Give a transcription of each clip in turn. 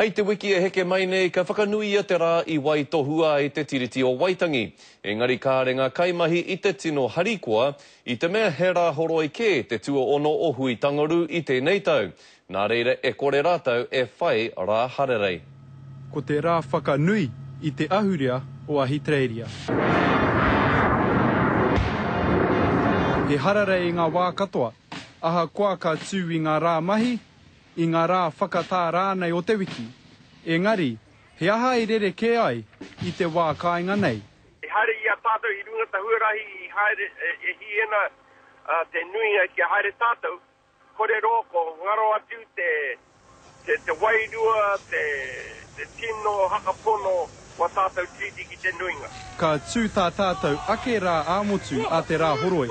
Hei te wiki e heke mai nei ka whakanuia te rā i waitohua ai te Tiriti o Waitangi. Engari kāre ngā kaimahi i te tino harikoa, i te mea he rā horoi kē te tuaono o Hui-Tangaru i tēnei tau. Nā reira e kore rātou e whai rā hararei. Ko te rā whakanui i te ahurea o Ahitereiria. He hararei i ngā wā katoa, ahakoa ka tū i ngā rā mahi, i ngā rā whakatā rānei o te wiki. Engari, he aha i rerekē ai i te wā kāinga nei? I haere i a tātou i runga te huarahi i haere, e hī ana te nuinga kia haere tātou, kore roa ko ngaro atu te, te, te wairua, te, te tino hakapono wa tātou Tiriti ki te nuinga. Ka tū tā tātou ake rā ā-motu a te Rāhoroi.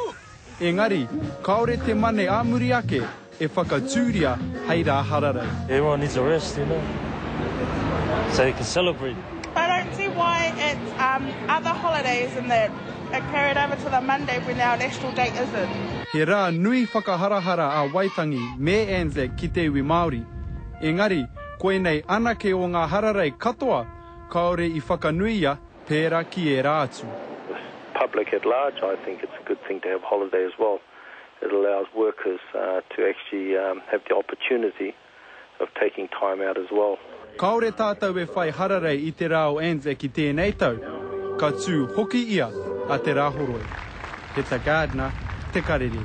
Engari, kāore te Mane ā muri ake e whakatūria hei rā hararei. Everyone needs a rest, you know, so you can celebrate. I don't see why it's um, other holidays and that are carried over to the Monday when our national date isn't. He rā nui whakaharahara a Waitangi me Anzac ki te iwi Māori. Engari, koinei anake o ngā hararei katoa kāore i whakanuia pērā ki ērā atu. The public at large, I think it's a good thing to have holiday as well. It allows workers uh, to actually um, have the opportunity of taking time out as well. Kāore tātou e whai hararei i te rā o Anzac i tēnei tau, ka tū hoki ia a Te Rāhoroi. Heta Gardiner, Te Karere.